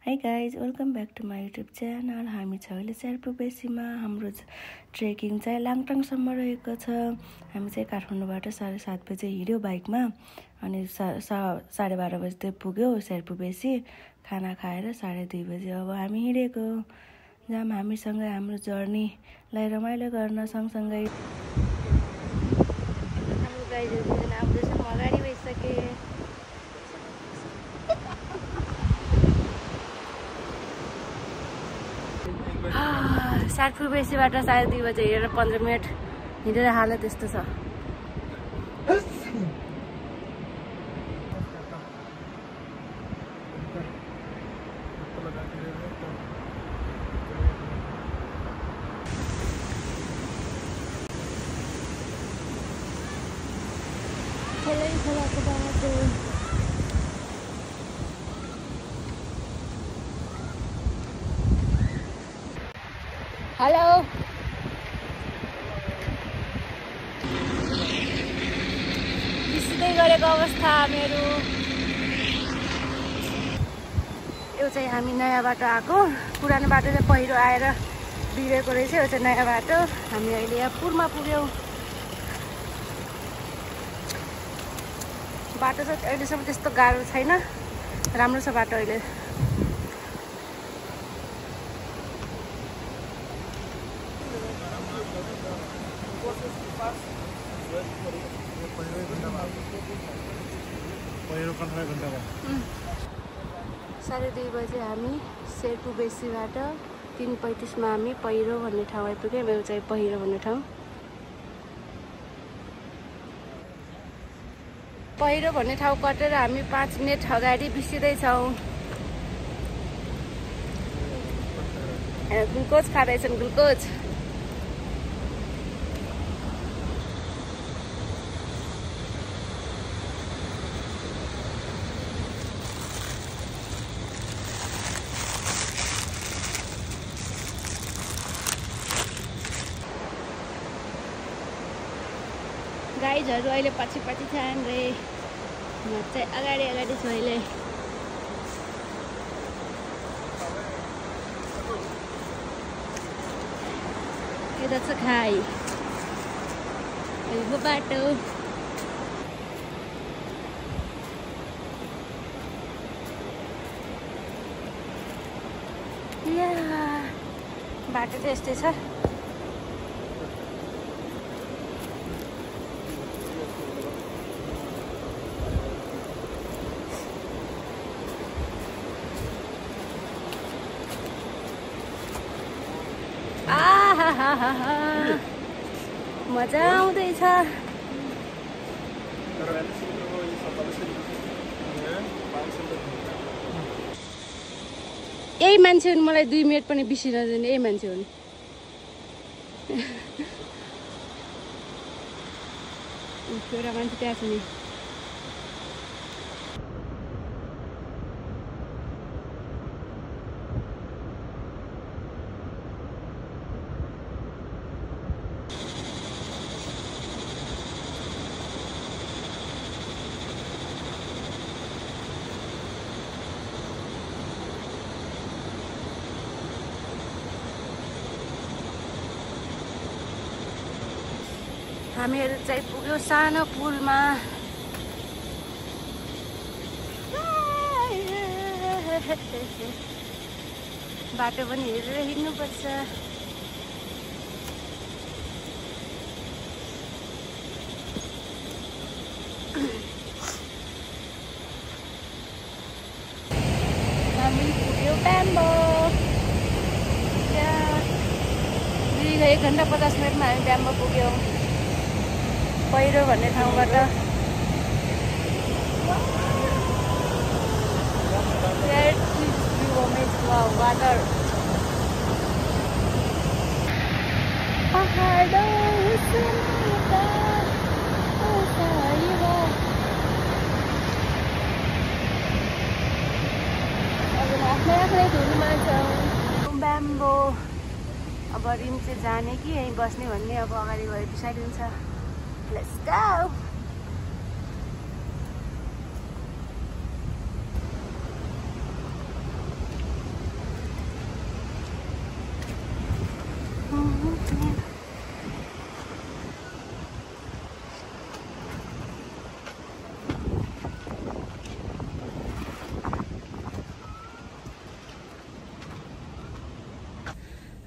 High guys, welcome back to my YouTube channel. हामी छ अहिले शेर्पु बेसीमा। हाम्रो ट्रेकिङ चाहिँ लाङटाङसम्म रहेको छ। हामी चाहिँ काठमाडौँबाट 7:30 बजे हिँड्यो बाइकमा, अनि 12:30 बजी पुग्यो शेर्पु बेसी। खाना खाएर 2:30 बजे अब हामी हिँडेको। जहाँ हामीसँगै हाम्रो जर्नीलाई रमाइलो गर्न सँगसँगै हाम्रो गाइडहरू आउँदैछ। म अगाडि भइसकेँ। शेर्पु बेसीबाट 2:30 बजे हिँडेर 15 मिनट हिँडेर हालत यस्तो छ। खोलाको बाटो। हेलो, बिस्दै गरेको अवस्था मेरो। यो चाहिँ हामी नयाँ बाटो आएको। पुरानो बाटो चाहिँ पहिरो आएर बिग्रेको रहेछ। यो चाहिँ नयाँ बाटो। हामी अहिले यहाँ पुरमा पुग्यौँ। बाटो चाहिँ अहिलेसम्म त्यस्तो गाह्रो छैन, राम्रो छ बाटो अहिले। साढे 2 बजे हामी शेर्पु बेसीबाट 3:35 मा हामी पहिरो भन्ने ठाउँ आइपुग्यौँ। यो चाहिँ पहिरो भन्ने ठाउँ। पहिरो भन्ने ठाउँ कटेर हामी 5 मिनट अगाडि बिर्सिँदैछौँ। Glucose खाँदैछन्, glucose. गाइजहरू अहिले पछि छन् रे। म चाहिँ अगाडि छु अहिले। यता छ खाई, यो बाटो। बाटो चाहिँ यस्तै छ। मजा आउँदैछ। यही मान्छे हुन्, मलाई 2 मिनट पनि बिर्सिन दिने यही मान्छे हुन्। एउटा मान्छे त्यहाँ छ नि। हामीहरू चाहिँ पुग्यो सानो पुलमा। बाटो पनि हेरेर हिँड्नुपर्छ। हामी पुग्यो ब्याम्बो। 1 घन्टा 50 मिनटमा हामी ब्याम्बो पुग्यौँ पहिरो भन्ने ठाउँबाट। वाटर पहाड आफ्नै धुनमा छौँ। ब्याम्बो। अब रिम चाहिँ जाने कि यहीँ बस्ने भन्ने अब अगाडि गएर डिसाइड हुन्छ। Let's go.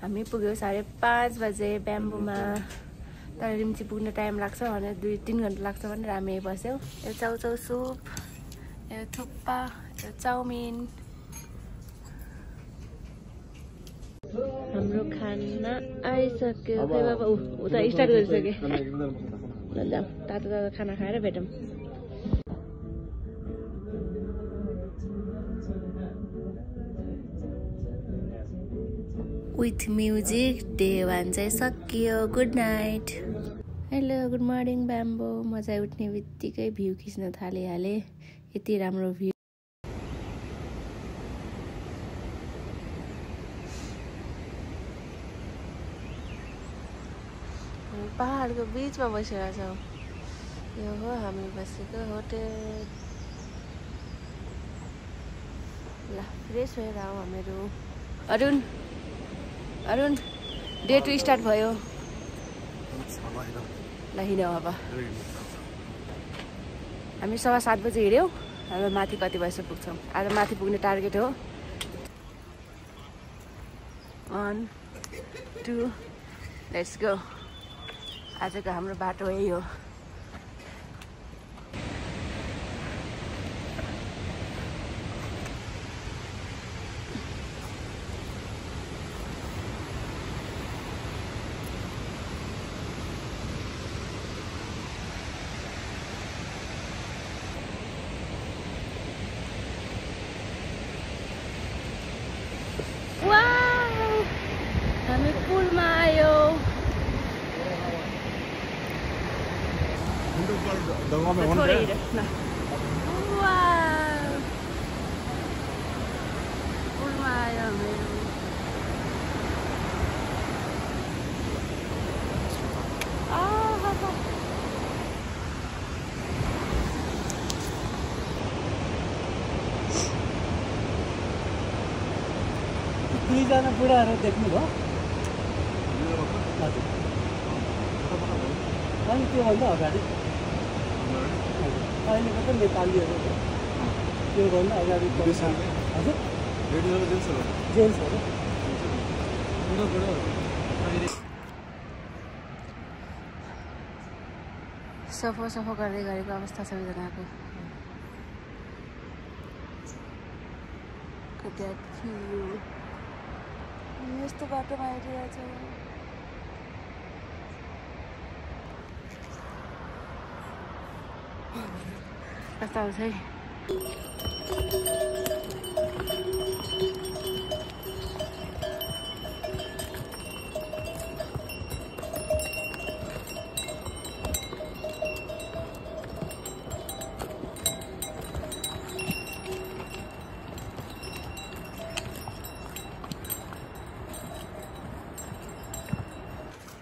हामी पुग्यो 5:30 बजे ब्याम्बोमा। तर रिम्ची पुग्न टाइम लाग्छ भनेर 2-3 घन्टा लाग्छ भनेर हामी बस्यौ। यो चाउचाउ सुप, यो थुक्पा, यो चाउमिन। हाम्रो खाना आइसक्यो। खै बाबा उता स्टार्ट गरिसके। ल तातो तातो खाना खाएर भेटौँ। विथ म्युजिक डे 1 चाहिँ सकियो। Good night. Hello good morning bamboo. मजा उठ्ने बित्तिकै भ्यू खिच्न थालिहालेँ। यति राम्रो भ्यू। पहाडको बिचमा बसेर छौँ। यो हो हामी बसेको होटेल। ल फ्रेस भएर आऊ हामीहरू। अरुण डे 2 स्टार्ट भयो। ल हिँड्यौँ अब। हामी 7:15 बजे हिँड्यौँ। अब माथि कति बजे पुग्छौँ। आज माथि पुग्ने टार्गेट हो। 1 2 लेट्स गो। आजको हाम्रो बाटो यही हो। हामी पुलमा आयो। पुलमा आयो हामीहरू। दुईजना बुढाहरू देख्नुभयो? अनि त्योभन्दा अगाडि अहिलेको त नेपालीहरू त्योभन्दा अगाडि हजुर जेन्ट्सहरू सफा गर्दै गरेको अवस्था सबैजनाको। यस्तो बाटोमा आइरहेको छ। कस्तो आउँछ है।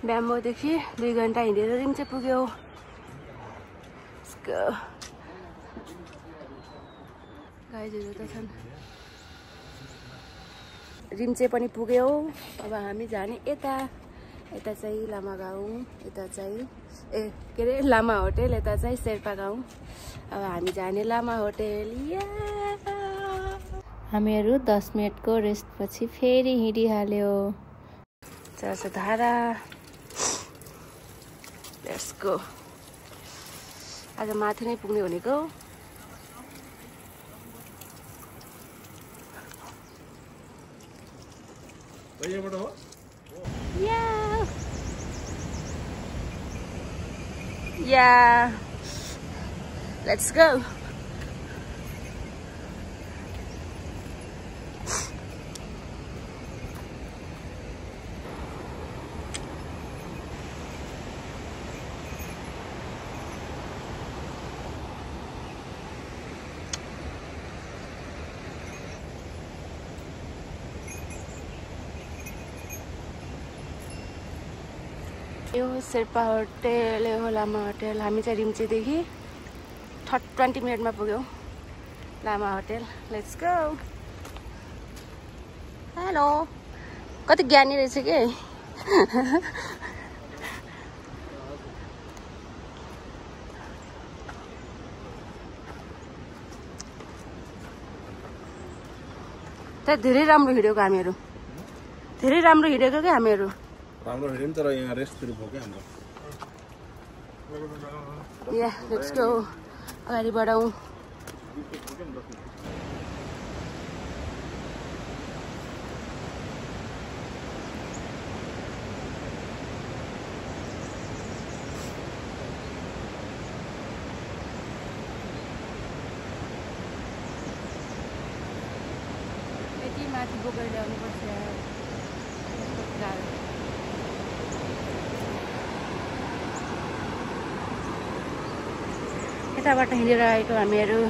ब्याम्बोदेखि 2 घन्टा हिँडेर रिम्चे पुग्यो। गाईहरू त छन्। रिम्चे पनि पुग्यो। अब हामी जाने यता चाहिँ लामा गाउँ, यता चाहिँ के अरे लामा होटेल, यता चाहिँ शेर्पा गाउँ। अब हामी जाने लामा होटेल। हामीहरू 10 मिनटको रेस्टपछि फेरि हिँडिहाल्यो। धारा। Let's go. आज माथि नै पुग्ने भनेको। Yeah. Let's go. यो शेर्पा होटेल, यो लामा होटेल। हामी चाहिँ रिम्चीदेखि 20 मिनटमा पुग्यौँ लामा होटेल। Let's go. हेलो। कति ज्ञानी रहेछ कि। त्यहाँ धेरै राम्रो हिँडेको हामीहरू धेरै राम्रो हिँडेको क्या हामीहरू राम्रो हिँड्यौँ तर यहाँ रेस्ट फेरि भयो क्या हाम्रो या लेट्स गो अगाडि बढाउँ यति माथि बोकेर ल्याउनुपर्छ गाह्रो यताबाट हिँडेर आएको हामीहरू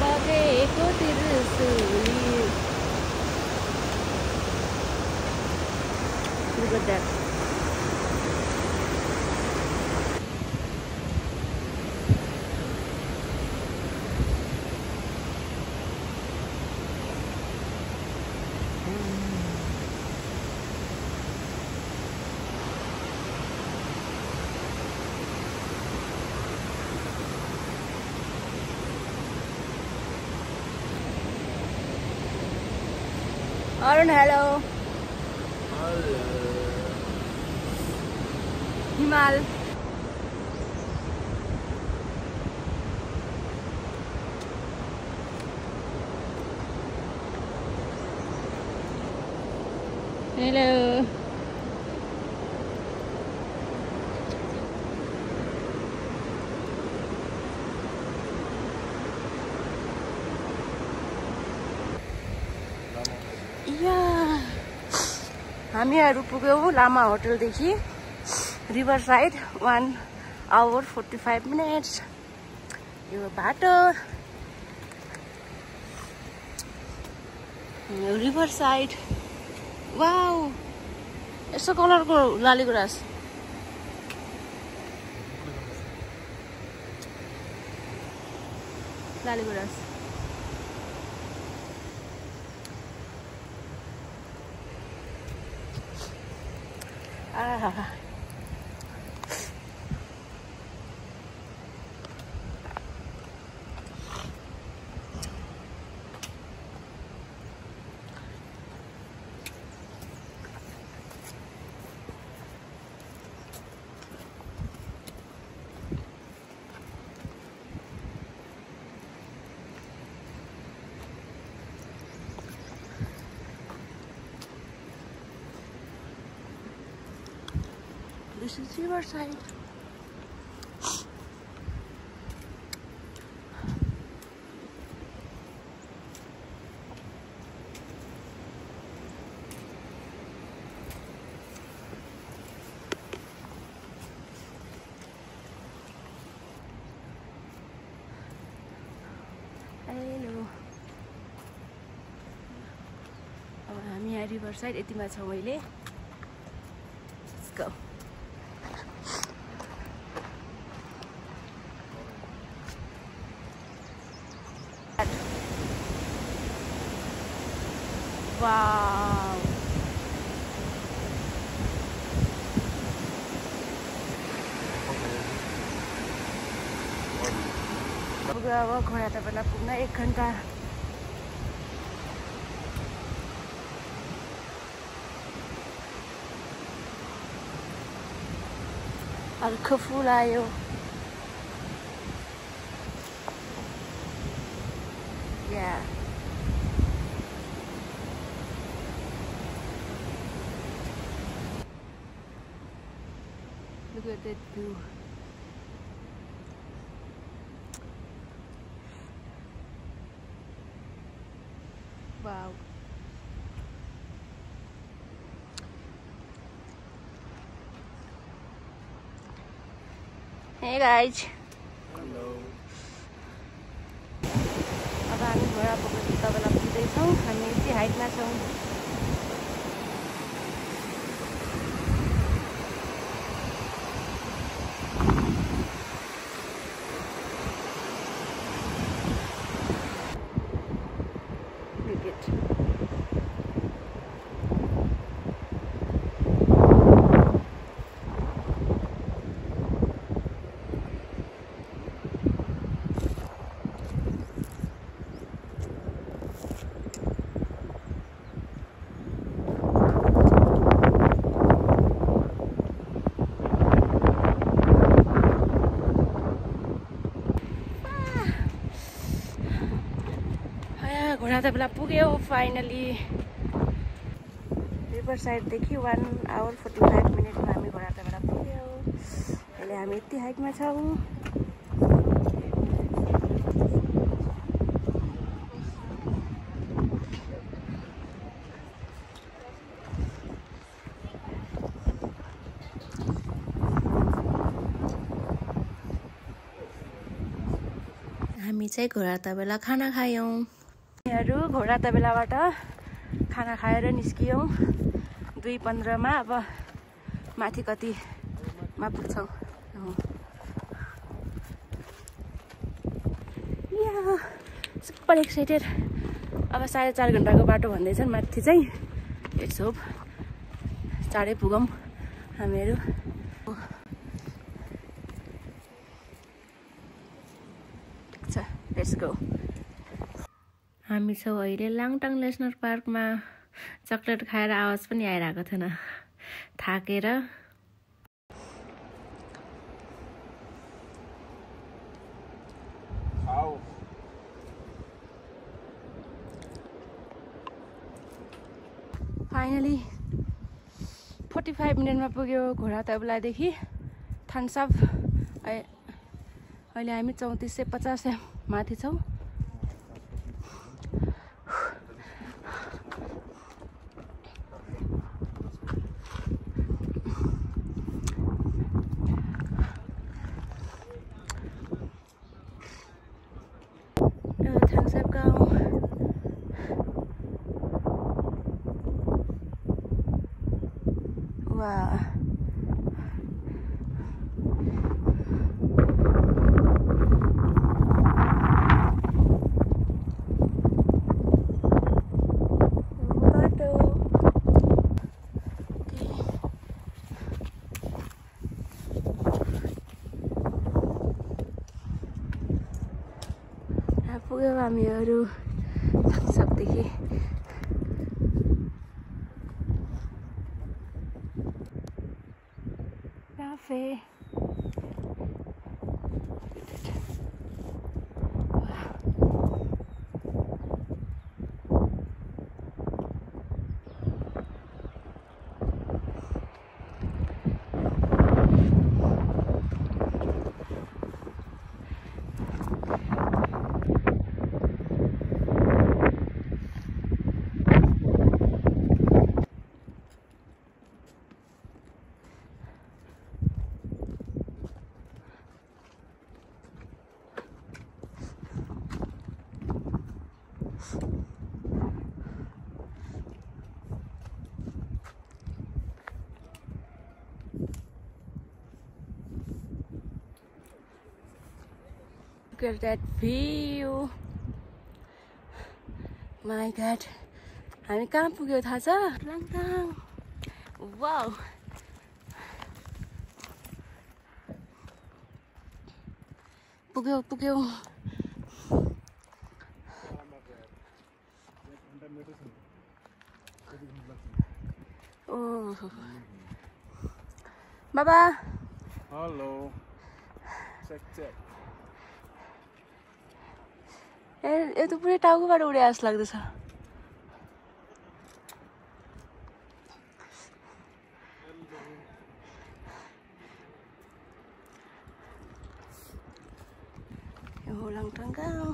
बगेको तिर्सुली Arun, hello. Himal. Hello. हामीहरू पुग्यौँ लामा होटलदेखि रिभर साइड 1 hour 45 minutes यो बाटो रिभर साइड वाउ यस्तो कलरको Lali Guras This is Riverside. Hello. अब हामी यहाँ रिभरसाइड यतिमा छौँ अहिले. Let's go. Wow. अब घोडा तपाईँलाई पुग्न 1 घन्टा अर्को फुल आयो Yeah. Look at that view. Wow. Hey guys. Hello. अब हामी घोडा बोकेर तपाईँलाई पुग्दैछौँ. हामी यति हाइटमा छौँ. घोडातबेला पुग्यो फाइनली। रिभर साइडदेखि 1 hour 45 minute हामी घोडातबेला पुग्यो। अहिले हामी यति हाइटमा छौँ। हामी चाहिँ घोडातबेला खाना खायौँ। हामीहरू घोडातबेलाबाट खाना खाएर निस्कियौँ। 2:15 मा अब माथि कतिमा पुग्छौँ। Super excited. अब 4.5 घन्टाको बाटो भन्दैछन् माथि चाहिँ। लेट्स होप चाँडै पुगौँ हामीहरू। Let's go. हामी छौँ अहिले लाङटाङ नेसनल पार्कमा। चक्लेट खाएर आवाज पनि आइरहेको थिएन थाकेर। फाइनली 45 मिनटमा पुग्यो घोडातबेलादेखि थान्साप। अहिले हामी 3450 माथि छौँ। थान्साप गाउँ। वाह पुग्यो हामीहरू सबदेखि। Cafe Look at that view. My God. हामी कहाँ पुग्यो थाहा छ? लाङटाङ। वाउ। पुग्यो। Oh. बाबा। हेलो। चेक। यो त पुरै टाउकोबाट उडे जस्तो लाग्दैछ। यो हो लाङटाङ गाउँ।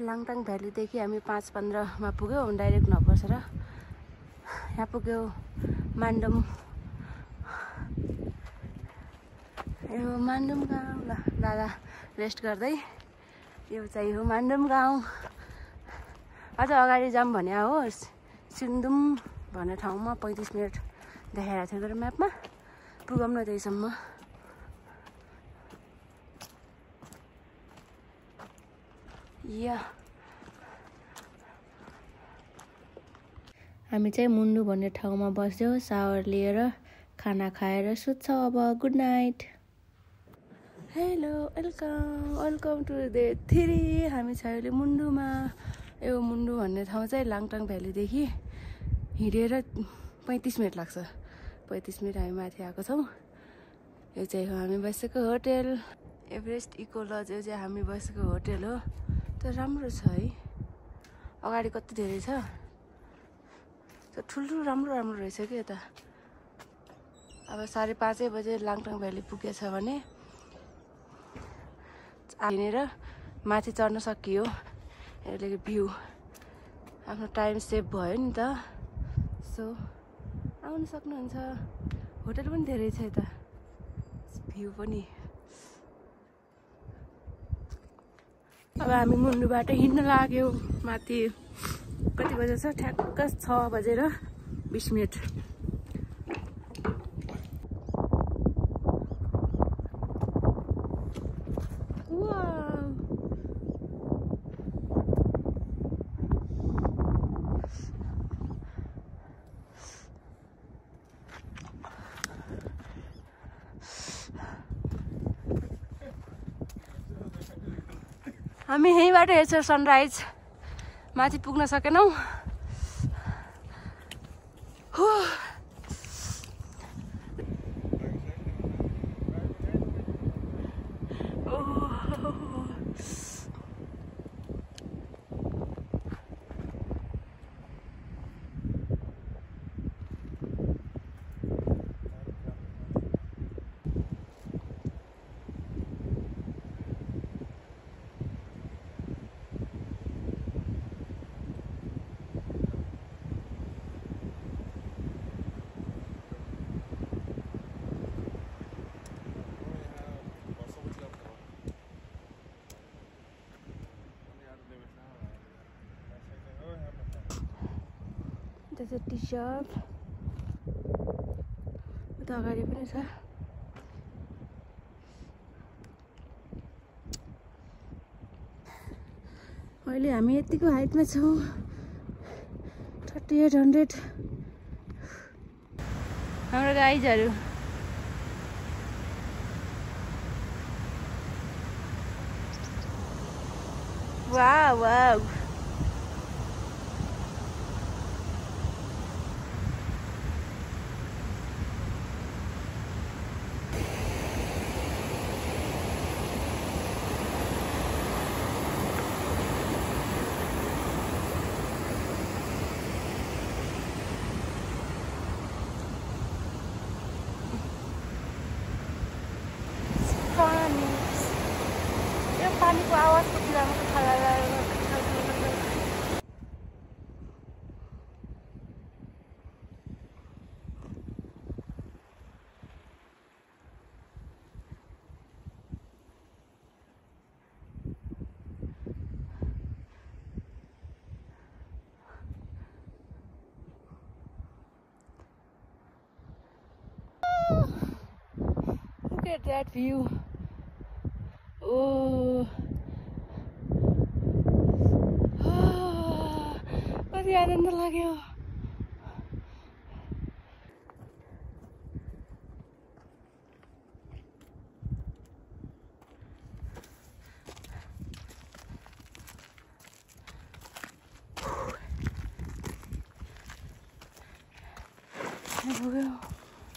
लाङटाङ भ्यालीदेखि हामी 5:15 मा पुग्यौँ डाइरेक्ट नबसेर। यहाँ पुग्यो मान्डम। यो मान्डम गाउँ। ल दादा रेस्ट गर्दै। यो चाहिँ हो मान्डम गाउँ। अझ अगाडि जाऊँ भने हो सिन्धुम भन्ने ठाउँमा 35 मिनट देखाइरहेको थियो तर म्यापमा। पुगौँ न त्यहीसम्म। या हामी चाहिँ मुन्डु भन्ने ठाउँमा बस्यौँ। सावर लिएर खाना खाएर सुत्छौँ अब। Good night. Hello welcome to day 3। हामी छ अहिले मुन्डुमा। यो मुन्डु भन्ने ठाउँ चाहिँ लाङटाङ भ्यालीदेखि हिँडेर 35 मिनट लाग्छ। 35 मिनट हामी माथि आएको छौँ। यो चाहिँ हो हामी बसेको होटल एभरेस्ट इको लज। यो चाहिँ हामी बसेको होटल हो। तर राम्रो छ है, अगाडि कति धेरै छ, ठुल्ठुलो राम्रो राम्रो रहेछ कि यता। अब 5:30 बजे लाङटाङ भ्याली पुगेछ भने हिँडेर माथि चढ्न सकियो। यसले भ्यू, आफ्नो टाइम सेभ भयो नि त। सो आउनु सक्नुहुन्छ। होटल पनि धेरै छ यता, भ्यू पनि। अब हामी मुन्डुबाट हिँड्न लाग्यो माथि। कति बजे छ? ठ्याक्क 6:20। हामी यहीँबाट हेर्छौँ सनराइज। माथि पुग्न सकेनौँ। There's a tea shop. उता अगाडि पनि छ। अहिले हामी यतिको हाइटमा छौँ, 3800। हाम्रो गाइजहरू वाउ वाउ। यो पानीको आवाज कति राम्रो खाला। Look at that view. Oh, कति आनन्द लाग्यो।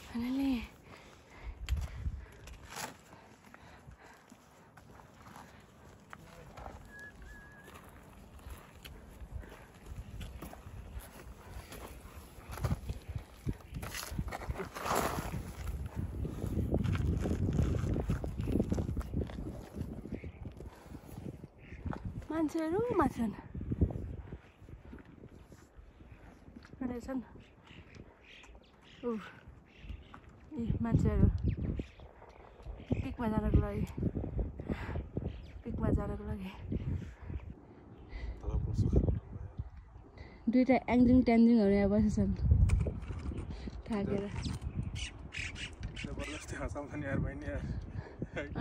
फाइनली मान्छेहरू माछन् रहेछन्। यी मान्छेहरू पिकमा जानको लागि दुईटा एङ्जिङ ट्यान्जिङहरू यहाँ बसेछन् थाकेर।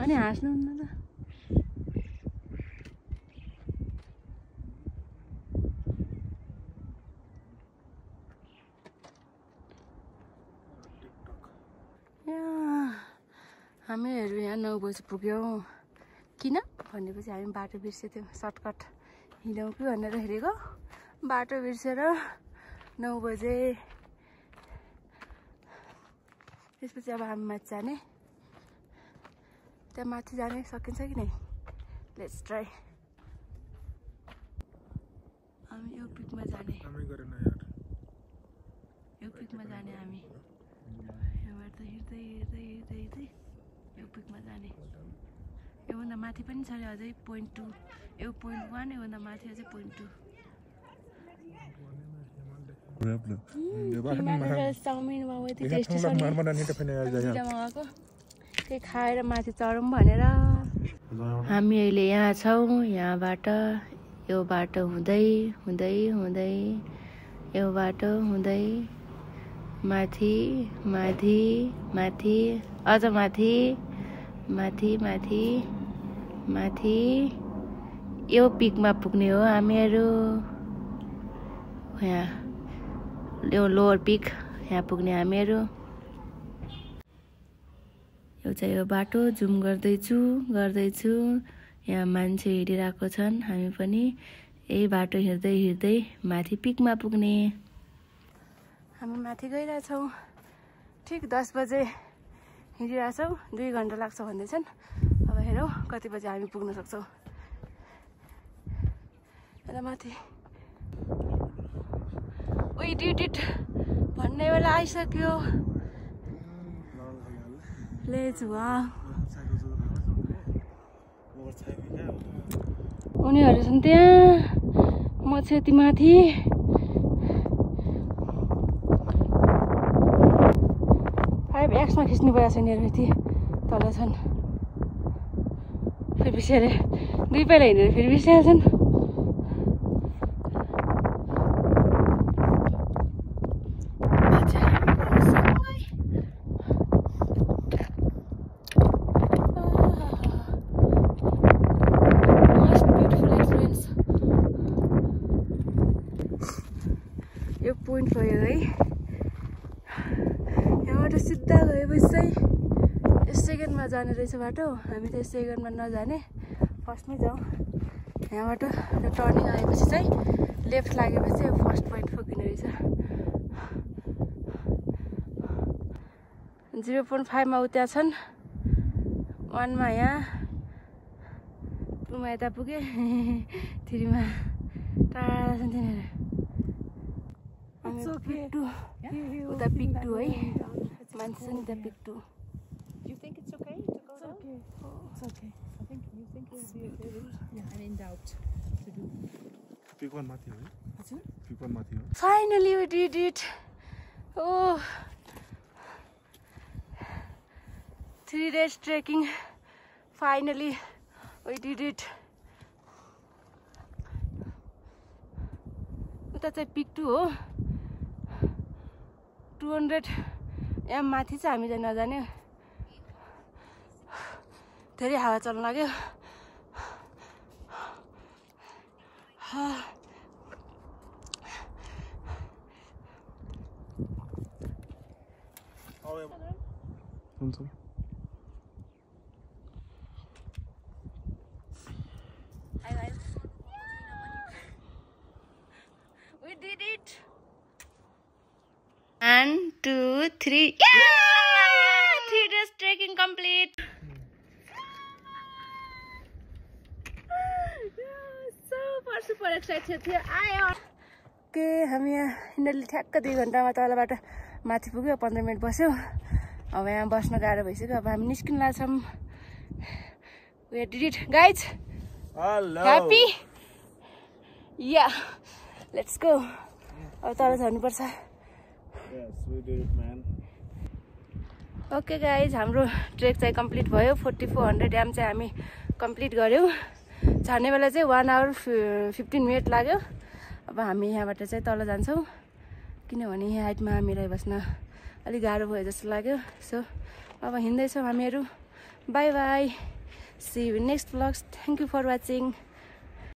अनि हाँस्नुहुन्न त। हामीहरू यहाँ 9 बजी पुग्यौँ। किन भनेपछि हामी बाटो बिर्सेथ्यौँ, सर्टकट हिँडौँ कि भनेर हेरेको। बाटो बिर्सेर 9 बजे। त्यसपछि अब हामी माथि जाने। त्यहाँ माथि जाने सकिन्छ कि नै लेट्स ट्राई हामी यो पिकमा जाने यो पिकमा जाने हामी यहाँबाट हिँड्दै हिँड्दै हिँड्दै हिँड्दै यो पिकमा जाने योभन्दा माथि पनि छ अझै .2 यो .1 योभन्दा माथि अझै .2 चाउमिन मोमो यति टेस्टी छ नि मगाएको त्यही खाएर माथि चढौँ भनेर हामी अहिले यहाँ छौँ यहाँबाट यो बाटो हुँदै हुँदै हुँदै यो बाटो हुँदै माथि माथि माथि अझ माथि माथि माथि माथि यो पिकमा पुग्ने हो हामीहरू यहाँ यो लोवर पिक यहाँ पुग्ने हामीहरू यो चाहिँ यो बाटो जुम गर्दैछु यहाँ मान्छे हिँडिरहेको छन् हामी पनि यही बाटो हिँड्दै हिँड्दै माथि पिकमा पुग्ने हामी माथि गइरहेछौँ ठिक 10 बजे हिँडिरहेछौँ 2 घन्टा लाग्छ भन्दैछन् अब हेरौँ कति बजे हामी पुग्न सक्छौँ र माथि ओइ डिडिट भन्ने बेला आइसक्यो लेट्स वाउ उनीहरू छन् त्यहाँ म चाहिँ यति माथि 5x मा खिच्नु भएछ यिनीहरू यति तल छन् फेरि बिस्यारे 2 पाइला हिँडेर फेरि बिर्सिहाल्छन् यो पोइन्ट भयो है यहाँबाट सिधा गएपछि चाहिँ यस सेकेन्डमा जाने रहेछ बाटो हामी त यस सेकेन्डमा नजाने फर्स्टमै जाउँ यहाँबाट यो टर्निङ आएपछि चाहिँ लेफ्ट लागेपछि यो फर्स्ट पोइन्ट पुग्ने रहेछ 0.5 मा उता छन् 1 मा यहाँ 2 मा यता पुगे 3 मा टाढा छन् तिनीहरू उता पिक 2 है मान्छे छ नि त्यहाँ pick 2 You think it's okay to go down? It's okay. I think you think it will be okay. Yeah, I'm in doubt to do. Pick one Matthew. Pick one Matthew. Finally we did it. Oh, 3 days trekking. Finally we did it. उता चाहिँ pick 2 हो 200 यहाँ माथि चाहिँ हामी चाहिँ नजाने धेरै हावा चल्न लाग्यो We did it. 1, 2, 3. Yeah! 3 days trekking complete. Super excited थियो आयो के हामी यहाँ यिनीहरूले ठ्याक्क 2 घन्टामा तलबाट माथि पुग्यो 15 मिनट बस्यो अब यहाँ बस्न गाह्रो भइसक्यो अब हामी निस्किन लाग्छौँ We did it guys. Hello. Happy? Yeah. Let's go. अब तल झर्नुपर्छ Yes, we did it, man. Okay guys, हाम्रो ट्रेक चाहिँ कम्प्लिट भयो 4400 एम चाहिँ हामी कम्प्लिट गर्यौँ झर्ने बेला चाहिँ 1 hour 15 मिनट लाग्यो अब हामी यहाँबाट चाहिँ तल जान्छौँ किनभने यहाँ हाइटमा हामीलाई बस्न अलि गाह्रो भयो जस्तो लाग्यो सो अब हिँड्दैछौँ हामीहरू bye bye see you next vlogs thank you for watching